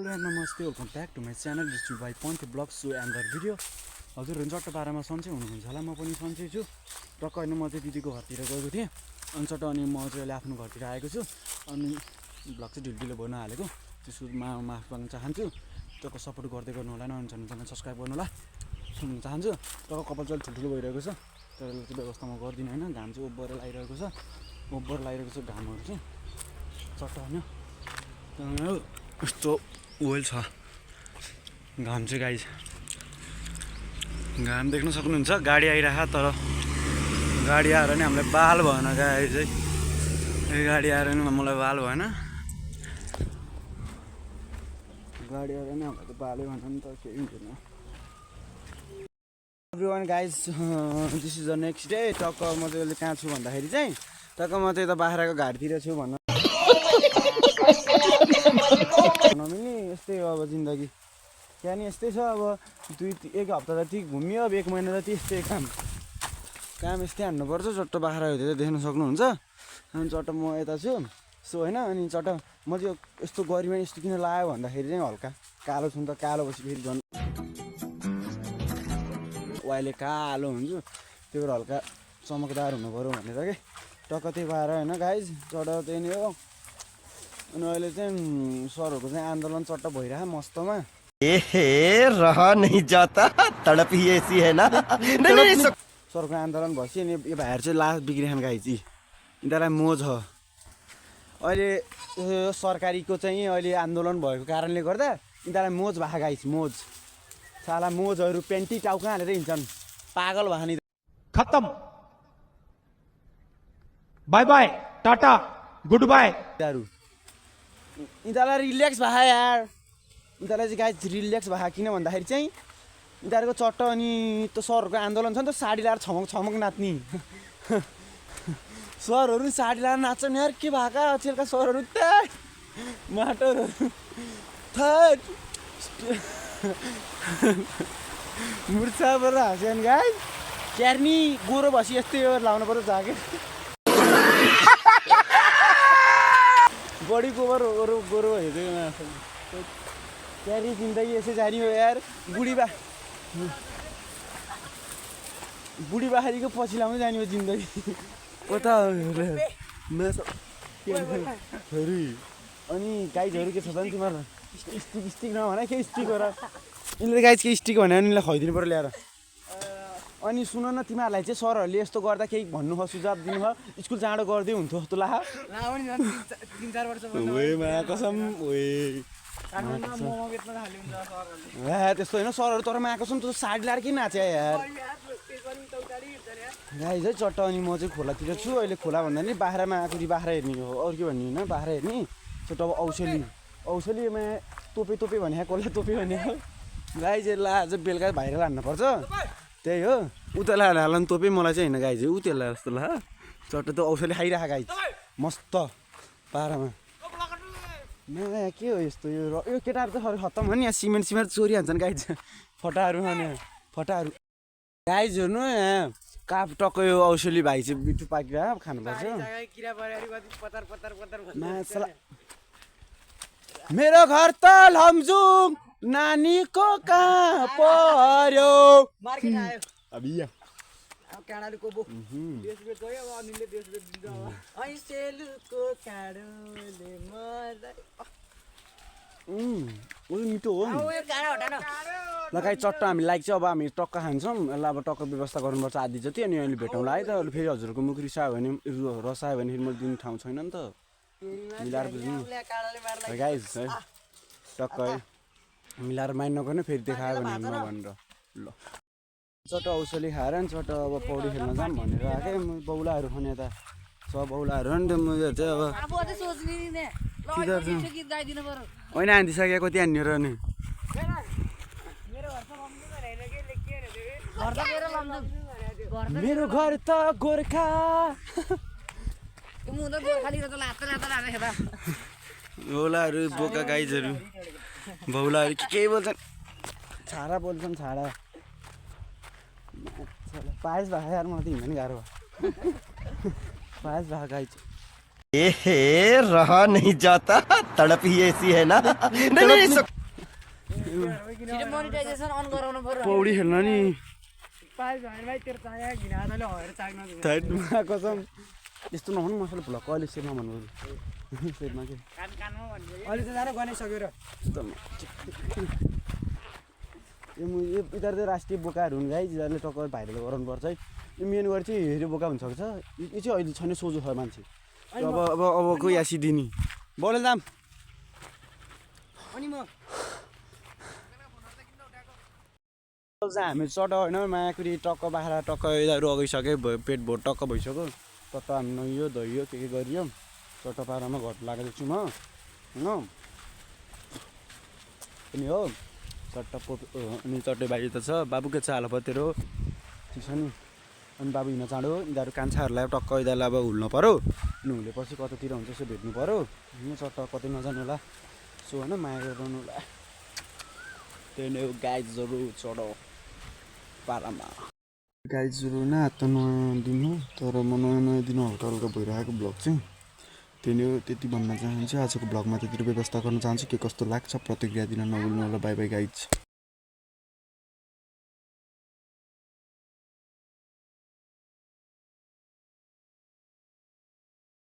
hello and नमस्ते welcome back to my channel this to by Panthe blogs so and दर video हजुरहरू चट्ट पारामा सन्चै हुनुहुन्छ होला म पनि सन्चै छु टक्क होइन म चाहिँ दिदीको घरतिर गएको थिएँ अनि चट्ट अनि म चाहिँ अहिले आफ्नो घरतिर आएको छु अनि ब्लग चाहिँ ढिलो भन्न हालेको त्यसमा माफ गर्न चाहन्छु टक्क सपोर्ट गर्दै गर्नु होला नयाँ च्यानल सब्सक्राइब गर्नु होला सुन्न चाहन्छु टक्क कपाल चाहिँ ठुल्ठुलो भइरहेको छ तर यसलाई चाहिँ व्यवस्था म गर्दिनँ होइन घाम चाहिँ ओभर लागिरहेको छ घामहरू चाहिँ चट्ट होइन यस्तो वेल छ घाम चाहिँ गाई घाम देख्न सक्नुहुन्छ गाडी आइरह तर गाडी आएर नि हामीलाई बाल भएन गाई चाहिँ गाडी आएर नि मलाई बाल भएन गाडी आएर नि हामीलाई त बालै भएन नि त केही हुँदैन everyone guys this is the next day टक्क म चाहिँ अहिले कहाँ छु भन्दाखेरि चाहिँ टक्क म चाहिँ यता बाख्राको घाटतिर छु भन्न नमिल्ने यस्तै हो अब जिन्दगी त्यहाँ नि यस्तै छ अब एक हप्ता जति घुमियो अब एक महिना जति यस्तै काम यस्तै हान्नुपर्छ चट्ट बाख्रा हेरेर देख्न सक्नुहुन्छ अनि चट्ट म यता छु सो होइन अनि चट्ट म चाहिँ यस्तो गरिमा यस्तो किन लगायो भन्दाखेरि चाहिँ हल्का कालो छु नि त कालो पछि फेरि झन् अहिले कालो हुन्छु त्यही भएर हल्का चमकदार हुनु पऱ्यो भनेर के टक्क त्यही भएर होइन गाइज चट्ट त्यही नै हो अनि अहिले चाहिँ सरहरूको चाहिँ आन्दोलन चट्ट भइरहेको मस्तमा रह नहीं जाता तड़प ही ऐसी है ना सरको आन्दोलन भएपछि अनि यो भाइहरू चाहिँ लास्ट बिग्रिखान गाइजी यिनीहरूलाई मोज हो अहिले सरकारीको चाहिँ अहिले आन्दोलन भएको कारणले गर्दा यिनीहरूलाई मोज भएको गाइज मोज साला मोजहरू पेन्टी टाउका हालेर हिँड्छन् पागल भयो नि खत्म बाय बाय टाटा गुड बाय यिनीहरूलाई रिल्याक्स भयो यार यिनीहरूलाई चाहिँ गाइज रिल्याक्स भयो किन भन्दाखेरि चाहिँ यिनीहरूको चट्ट अनि त्यो सरहरूको आन्दोलन छ नि त साडी लाएर छमक छमक नाच्ने सरहरू साडी लाएर नाच्छन् यार के भएका अचेलका सरहरू त्यहाँ माटोहरू मुर्छाबाट हाँस्यो नि गाइज क्यार्नी गोरो भएपछि यस्तै हो लाउनु पर्छ ज्याकेट बडी गोबर गोरो हेर्दैन क्यारी जिन्दगी यसै जाने हो यार बुढी बाख्रीको पछि लाउँदै जाने हो जिन्दगी कता अनि गाइजहरू के छ त नि तिमीहरू स्टिक नभन के स्टिक हो र यिनीहरूले गाइज के स्टिक भने यिनीहरूलाई खुवाइदिनु पऱ्यो ल्याएर अनि सुन न तिमीहरूलाई चाहिँ सरहरूले यस्तो गर्दा केही भन्नु भयो सुझाव दिनु भयो स्कुल चाँडो गरिदियो हुन्थ्यो जस्तो लाग्यो त्यस्तो होइन सरहरू तर आएको छ नि त साडी लाएर किन नाच्यो यार गाई है चट्ट अनि म चाहिँ खोलातिर छु अहिले खोला भन्दा नि बाख्रामा आएको बाख्रा हेर्ने हो अरू के भन्ने होइन बाख्रा हेर्ने चट्ट अब औसलीमा तोपे भने कसले तोपे भने हो गाई चाहिँ ला चाहिँ बेलुका भाइरल हान्नुपर्छ त्यही हो उता हाल्न तोपे मलाई चाहिँ होइन गाई चाहिँ उतेला जस्तो ला चट्ट त औषधि खाइरहेको गाई मस्त पारामा नयाँ के हो यस्तो यो केटाहरू त खरै खत्तम हो नि यहाँ सिमेन्ट चोरी हान्छन् गाई फटाहरू फटाहरू गाइजहरू न यहाँ काप टक्क यो औषधी भाइ चाहिँ मिठो पाकिरहेको खानुपर्छ मेरो घर त लमजुङ नानीको कहाँ पर्यो मिठो हो लगाइ चट्ट हामी लाइक चाहिँ अब हामी टक्क खान्छौँ यसलाई अब टक्क व्यवस्था गर्नुपर्छ आदि जति अनि अहिले भेटौँला है त अहिले फेरि हजुरको मुख रिसायो भने रसायो भने फेरि मैले दिने ठाउँ छैन नि त मिलाएर बुझ्नु गाइज है टक्क है मिलाएर माइन नगर्ने फेरि देखायो भने नभनेर ल चट्ट औषधी खाएर नि चट्ट अब पौडी खेल्न जाऊँ भनेर आएकै बौलाहरू खने यता सब बौलाहरू नि त मैले चाहिँ अब होइन हानिदिइसकेको कति हान्ने र नि मेरो घर त गोर्खा बौलाहरू बोका गाइजहरू बौलाहरू के बोल्छन् छाडा बोल्छन् छाडा पायस भएको यार मलाई त हिँड्न नि गाह्रो भयो पायस भएको गाई रहा नहीं जाता तड़प ही ऐसी है ना नहीं नहीं मोनेटाइजेसन अन गराउनु पर्यो पौडी खेल्न नि पाइल भने भाइ तेरो चाया घिनाले हएर चाग्न थाइटमा कसम यस्तो नहुनु मसले भुलक्क अहिले सेरमा भन्नु सेरमा के कानमा भन्नु अहिले त जानु गनाइसक्यो र यो यिनीहरू चाहिँ राष्ट्रिय बोकाहरू हुन् गाई यिनीहरूले टक्क भाइरल गराउनुपर्छ है यो मेन गरी चाहिँ हेऱ्यो बोका हुनसक्छ यो चाहिँ अहिले छैन सोझो छ मान्छे अबको यासी दिने बोले दाम अनि म हामी चट होइन मायाकुरी टक्क बाख्रा टक्क यिनीहरू अगाइसक्यो पेट भोट टक्क भइसक्यो चट्ट हामी नुहाइयो धोइयो के गरियो चट्ट पारामा घर लागेको छु म होइन अनि हो चट्ट अनि चट्टे बाहिर त छ बाबु के छ हाल तेरो ठिक छ नि अनि बाबु हिँड्न चाँडो यिनीहरू कान्छाहरूलाई टक्क यिनीहरूलाई अब हुल्नु पऱ्यो अनि हुलेपछि कतातिर हुन्छ यसो भेट्नु पऱ्यो अनि चट्ट कतै नजानु होला सो होइन माया गराउनु होला त्यही नै हो गाइजहरू चढो पारामा गाइजहरू न हात त नयाँ दिनु तर म नयाँ दिनु हल्का हल्का भइरहेको ब्लग चाहिँ त्यही नै हो त्यति भन्न चाहन्छु आजको ब्लगमा त्यति व्यवस्था गर्न चाहन्छु के कस्तो लाग्छ प्रतिक्रिया दिन नभुल्नु होला बाई बाई गाइज